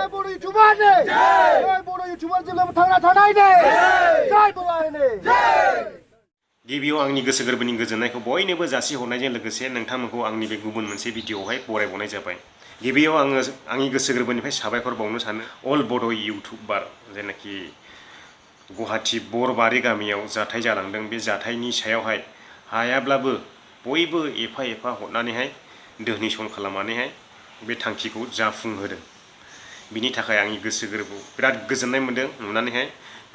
जय Bodo YouTuber ने जय Bodo YouTuber जेब्लाबो थांना थानाय ने जय बोलाय ने गिबियाव आंनि गोसो गोरबोनि गोजोननायखौ बयनोबो जासिहरनायजों लोगोसे नोंथांमोनखौ आंनि बे गुबुन मोनसे भिडिअआवहाय बरायबावनाय जाबाय। गिबियाव आङो आंनि गोसो गोरबोनिफ्राय साबायखर बावनो सानो अल बड' इउटुबार जेनाखि गुवाहाटी बरबारि गामियाव जाथाय जालांदों बे जाथायनि सायावहाय हायाब्लाबो बयबो एफा एफा हरनानैहाय डोनेसन खालामनानैहाय बे थांखिखौ जाफुंहोदों। बिनि थाखाय आंनि गोसो गोरबोआव बिराद गोजोननाय मोनदों नुनानैहाय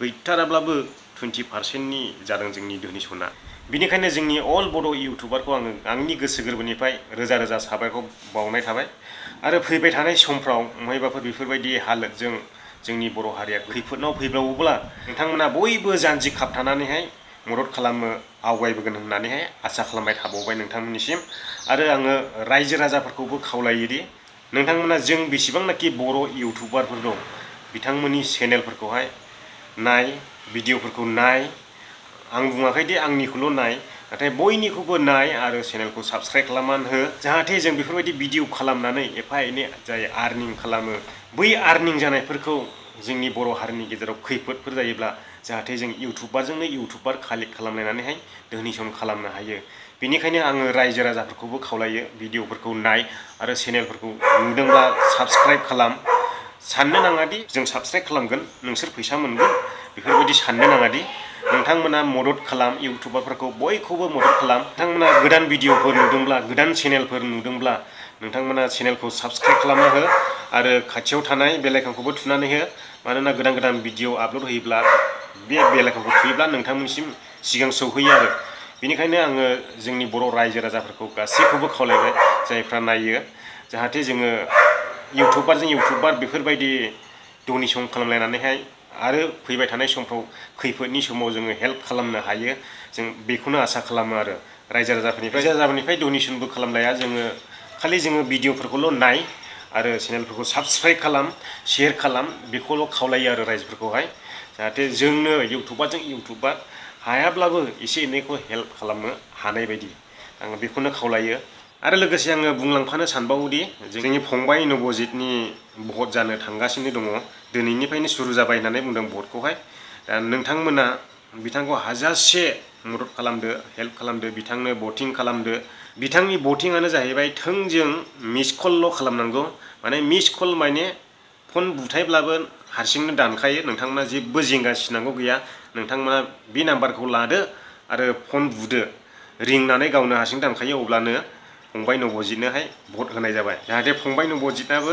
गैथाराब्लाबो 20%नि जादों जोंनि डोनेसना। बिनिखायनो जोंनि अल बड' इउटुबारखौ आङो आंनि गोसो गोरबोनिफ्राय रोजा रोजा साबायखर बावनाय थाबाय आरो फैबाय थानाय समफ्राव महायबाफोर बेफोरबायदि हालोदजों जोंनि बर' हारिया खैफोदनाव फैब्लावोब्ला नोंथांमोना बयबो जानजि खाबथानानैहाय मदद खालामनो आवगायबोगोन होननानैहाय आसा खालामबाय थाबावबाय नोंथांमोननिसिम। आरो आङो रायजो राजाफोरखौबो खावलायोदि नोंथांमोना जों बेसेबांनाखि बर' इउटुबारफोर दं बिथांमोननि चेनेलफोरखौहाय नाय भिडिअफोरखौ नाय। आं बुङाखैदि आंनिखौल' नाय नाथाय बयनिखौबो नाय आरो चेनेलखौ साबस्क्राइब खालामनानै हो जाहाथे जों बेफोरबायदि भिडिअ खालामनानै एफा एनै जाय आर्निं खालामो बै आर्निं जानायफोरखौ जोंनि बर' हारिनि गेजेराव खैफोदफोर जायोब्ला जाहाथे जों इउटुबारजोंनो इउटुबार कालेक्ट खालामलायनानैहाय डोनेसन खालामनो हायो। बेनिखायनो आङो रायजो राजाफोरखौबो खावलायो भिडिअफोरखौ नाय आरो चेनेलफोरखौ नुदोंब्ला साबस्क्राइब खालाम। साननो नाङादि जों साबस्क्राइब खालामगोन नोंसोर फैसा मोनगोन बेफोरबायदि साननो नाङादि नोंथांमोना मदद खालाम इउटुबारफोरखौ बयखौबो मदद खालाम। नोंथांमोना गोदान भिडिअफोर नुदोंब्ला गोदान चेनेलफोर नुदोंब्ला नोंथांमोना चेनेलखौ साबस्क्राइब खालामना हो आरो खाथियाव थानाय बेल आइकनखौबो थुनानै हो। मानोना गोदान गोदान भिडिअ आपल'ड होयोब्ला बे बेल आइकनखौ थुयोब्ला नोंथांमोननिसिम सिगां सौहैयो आरो। बेनिखायनो आङो जोंनि बर' रायजो राजाफोरखौ गासैखौबो खावलायबाय जायफ्रा नायो जाहाथे जोङो इउटुबारजों इउटुबार बेफोरबायदि डनेसन खालामलायनानैहाय आरो फैबाय थानाय समफ्राव खैफोदनि समाव जोङो हेल्प खालामनो हायो जों बेखौनो आसा खालामो आरो रायजो राजाफोरनिफ्राय डनेसनबो खालामलाया जोङो खालि जोङो भिडिअफोरखौल' नाय आरो चेनेलफोरखौ साबस्क्राइब खालाम शेयार खालाम बेखौल' खावलायो आरो रायजोफोरखौहाय जाहाथे जोंनो इउटुबारजों इउटुबार हायाब्लाबो एसे एनैखौ हेल्प खालामनो हानाय बायदि आङो बेखौनो खावलायो। आरो लोगोसे आङो बुंलांफानो सानबावोदि जोंनि फंबाय नबजितनि भट जानो थांगासिनो दङ दिनैनिफ्रायनो सुरु जाबाय होननानै बुंदों भटखौहाय। दा नोंथांमोना बिथांखौ हाजासे मदद खालामदो हेल्प खालामदो बिथांनो भटिं खालामदो। बिथांनि भटिंआनो जाहैबाय थोंजों मिस कलल' खालामनांगौ माने मिस कल माने फन बुथायब्लाबो हारसिंनो दानखायो नोंथांमोना जेबो जिंगासिनांगौ गैया। नोंथांमोना बे नाम्बारखौ लादो आरो फन बुदो रिंनानै गावनो हारसिं दानखायो अब्लानो फंबाय नबजितनोहाय भट होनाय जाबाय जाहाथे फंबाय नबजितआबो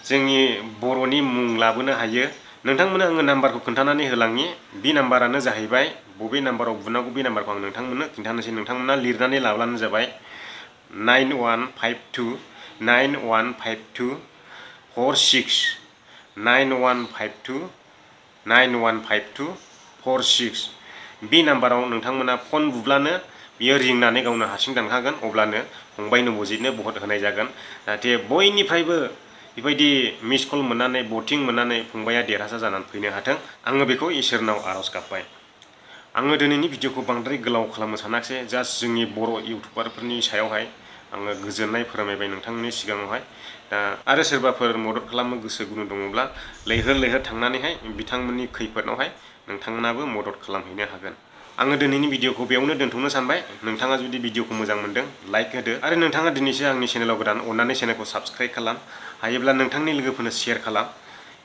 जोंनि बर'नि मुं लाबोनो हायो। नोंथांमोननो आङो नाम्बारखौ खोन्थानानै होलांनि बि नाम्बारानो जाहैबाय बबे नाम्बाराव बुनांगौ बे नाम्बारखौ आं नोंथांमोननो खिन्थानोसै नोंथांमोना लिरनानै लाब्लानो जाबाय 9152 915246 बे नाम्बाराव नोंथांमोना फन बुब्लानो बियो रिंनानै गावनो हारसिं दानखागोन अब्लानो फंबाय नबजितनो भट होनाय जागोन जाहाथे बयनिफ्रायबो बेबायदि मिस कल मोननानै भटिं मोननानै फंबाया देरहासार जानानै फैनो हाथों आङो बेखौ इसोरनाव आर'ज गाबबाय। आङो दिनैनि भिडिअखौ बांद्राय गोलाव खालामनो सानाखिसै जास्ट जोंनि बर' इउटुबारफोरनि सायावहाय आङो गोजोननाय फोरमायबाय नोंथांमोननि सिगाङावहाय। दा आरो सोरबाफोर मदद खालामनो गोसो गुदुं दङब्ला लैहोर लैहोर थांनानैहाय बिथांमोननि खैफोदनावहाय नोंथांमोनाबो मदद खालामहैनो हागोन। आङो दिनैनि भिडिअखौ बेयावनो दोनथ'नो सानबाय। नोंथाङा जुदि भिडिअखौ मोजां मोनदों लाइक होदो आरो नोंथाङा दिनैसो आंनि चेनेलाव गोदान अननानै चेनेलखौ साबस्क्राइब खालाम हायोब्ला नोंथांनि लोगोफोरनो शेयार खालाम।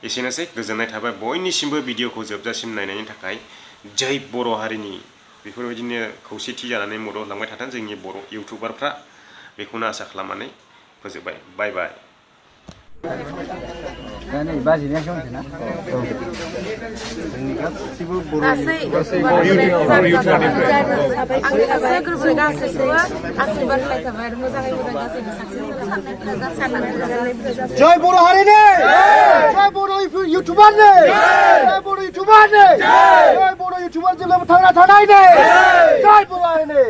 एसेनोसै गोजोननाय थाबाय बयनिसिमबो भिडिअखौ जोबजासिम नायनायनि थाखाय। जै बर' हारिनि बेफोरबायदिनो खौसेथि जानानै मदद होलांबाय थाथों जोंनि बर' इउटुबारफ्रा बेखौनो आसा खालामनानै फोजोबबाय। बाय बाय। जय बर' हारिनि जय बर' इउटुबार ने जय बर' इउटुबार ने जय बर' इउटुबार जेब्लाबो थांना थानाय ने जय बोलाय ने।